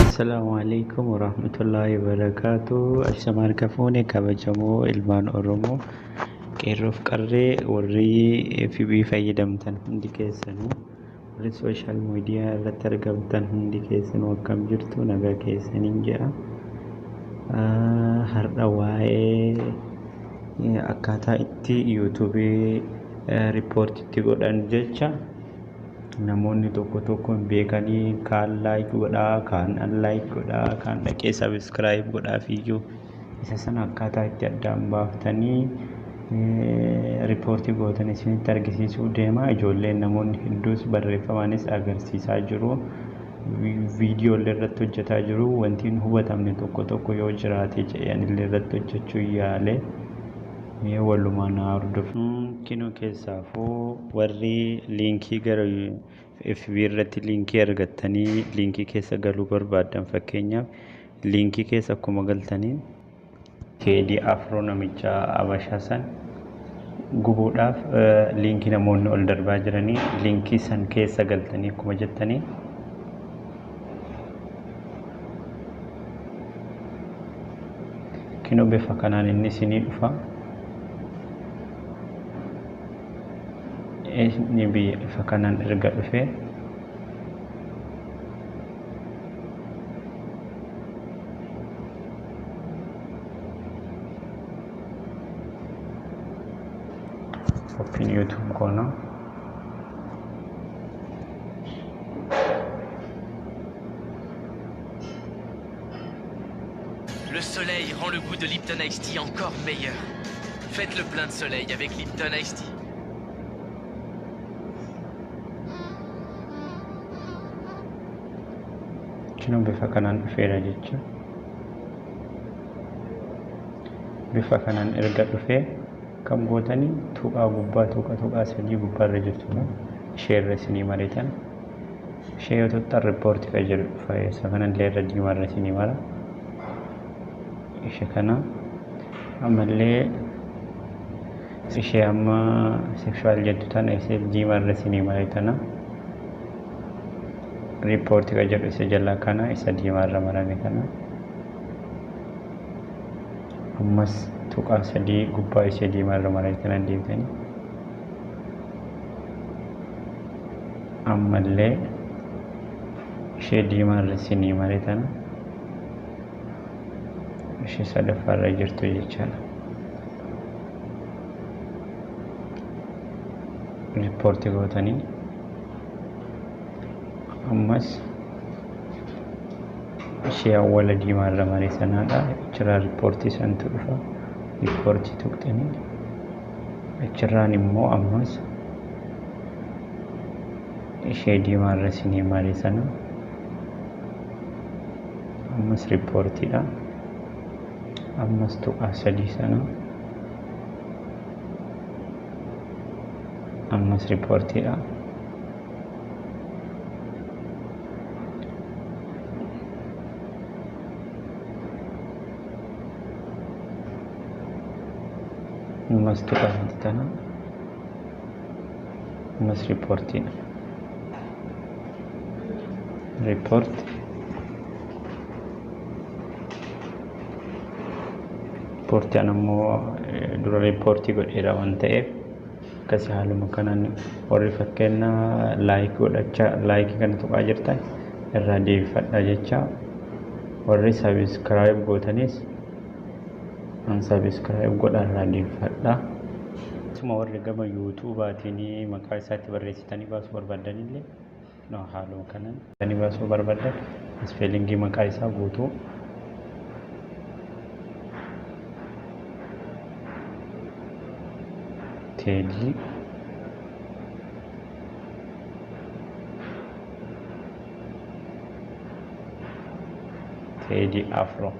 Assalaamu alaikum warahmatullaahi wabarakaatu. Ashama harka fuune kabajamoo ilmaan Oromoo qeerroof qarree warri FB fayyadamtan hundi keessanuu, warri social media irratti argamtan hundi keessanuu, akkam jirtu? Nagaa keessaniin jedha. Har'a waa'ee akkaataa itti YouTubeii reportitti godhan jecha namoonni tokko tokko hin beekanii, kaan like godhaa, kaan unlike godhaa, kaan dhaqee subscribe godhaaf iyyuu, isa sana akkaataa itti addaan baaftanii reportii gootan isinitti argisiisuu deema. Ijoolleen namoonni hedduus barreeffamaanis agarsiisaa jiru. Viidiyoolee irratti hojjetaa jiru. Wanti hin hubatamne tokko tokko yoo jiraate jedhanillee irratti hojjechuu yaale. Mee walumaan haa hordofnu. Kinoo keessaafuu warri linkii gara FB irratti linkii argattanii linkii keessa galuu barbaaddan, fakkeenyaaf linkii keessa akkuma galtaniin Teedii Afroo namicha Abashaa san gubuudhaaf linkii namoonni ol darbaa jiranii, linkii san keessa galtanii akkuma jettanii, kinoo bifa kanaan inni isinii dhufa. Inni bifa kanaan erga dhufe, open YouTube goona. Le soleil rend le goût de Lipton Ice Tea encore meilleur. Faites le plein de soleil avec Lipton Ice Tea. Kinoo bifa kanaan dhufeera jecha. Bifa kanaan erga dhufee kam gootanii, tuqaa gubbaa, tuqa tuqaa sadii gubbaarra jirtu isheerra isinii maritan. Ishee yoo tuqxan reportii kan jedhu dhufa. Isa kanallee irra diimaarra isinii mara. Ishee kana ammallee ishee amma sexual jettu tana ishee diimaarra isinii mare tana, reportii kan jedhu isa jalaa kana, isa diimaarra marame kana, ammas tuqaa sadii gubbaa ishee diimaarra marame tana deebitanii, ammallee ishee diimaarra isinii mare tana, ishee sadaffaarra jirtu jechaadha. Reportii gootanii, ammas ishee awwala diimaarra mare sanaadha. Achirraa reportii santu dhufa. Reportii tuqxanii, achirraan immoo ammas ishee diimaarra isinii mare sana, ammas reportiidha. Ammas tuqaa sadii sana, ammas reportiidha. Ammas tuqaa sadii tana, ammas reportiidha. Report, reportii an ammoo dura reportii godheera waan ta'eef akkasii. Haaluma kanaan warri fakkeenya like godhachaa likeii kana tuqaa jirtan irraa deebifadhaa jecha. Warri subscribe gootanis unsubscribe godha, irraa deebifadhaa. Akkasuma warri gama YouTubeaatiin maqaa isaatti barreessitanii baasuu barbaadanillee, no, haaluma kanaan baasuu barbaadan, spellingii maqaa isaa guutuu, Teedii Teedii Afro,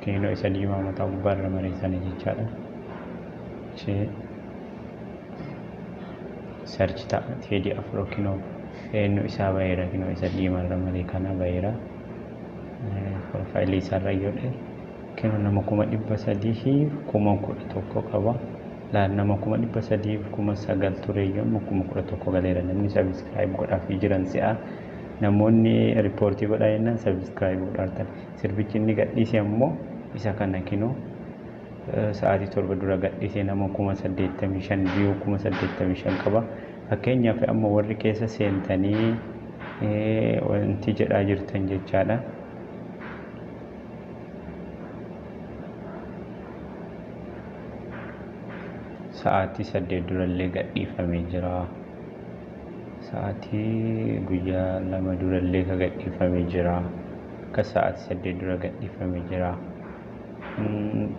kiinoo isa diimaa mataa gubbaarra mareessanii jechaadha. Ishee search ta'a. Teedii Afro kinoo eenyu isaa baheera, kinoo isa diimaarra maree kana baheera. Profileii isaarra yoo dha'e, kinoo nama 311,000 qaba. Laal, nama 309,000 tureyyuu amma 11,000 galeera. Namni subscribe godhaafii jiran si'a namoonni report godhaa jennaan subscribe godhaartan. Sirbichi inni gadhiise ammoo isa kana kinoo, sa'aatii 7 dura gadhiise, nama 85,000, view 85,000 qaba. Fakkeenyaaf amma warri keessa seentanii wanti jedhaa jirtan jechaadha. Sa'aatii 8 durallee gadhiifamee jira. Sa'aatii guyyaa 2 durallee ka gadhiifamee jira. Akka sa'aatii 8 dura gadhiifamee jira.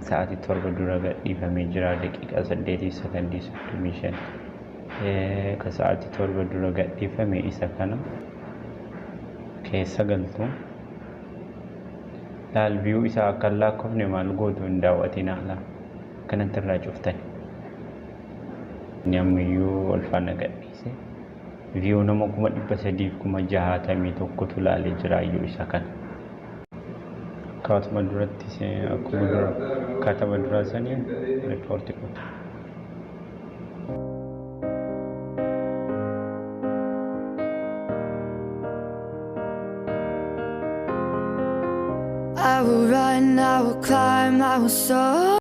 Sa'aatii 7 dura gadhiifamee jira. Daqiiqaa 8 sakandii 35. Ka sa'aatii 7 dura gadhiifame isa kana keessa galtu. Laal, view isaa akka hin lakkoofne maal gootu? Hin daawwatinaa laa. Akkanatti irraa cuftan. Inni ammayyuu ol faana gadhiise. View nama 361,000tu laalee jiraayyuu isa kana. Akkaatuma duratti, akkuma dura, akkaatuma duraa sanii report godhu. I will run, I will climb, I will soar.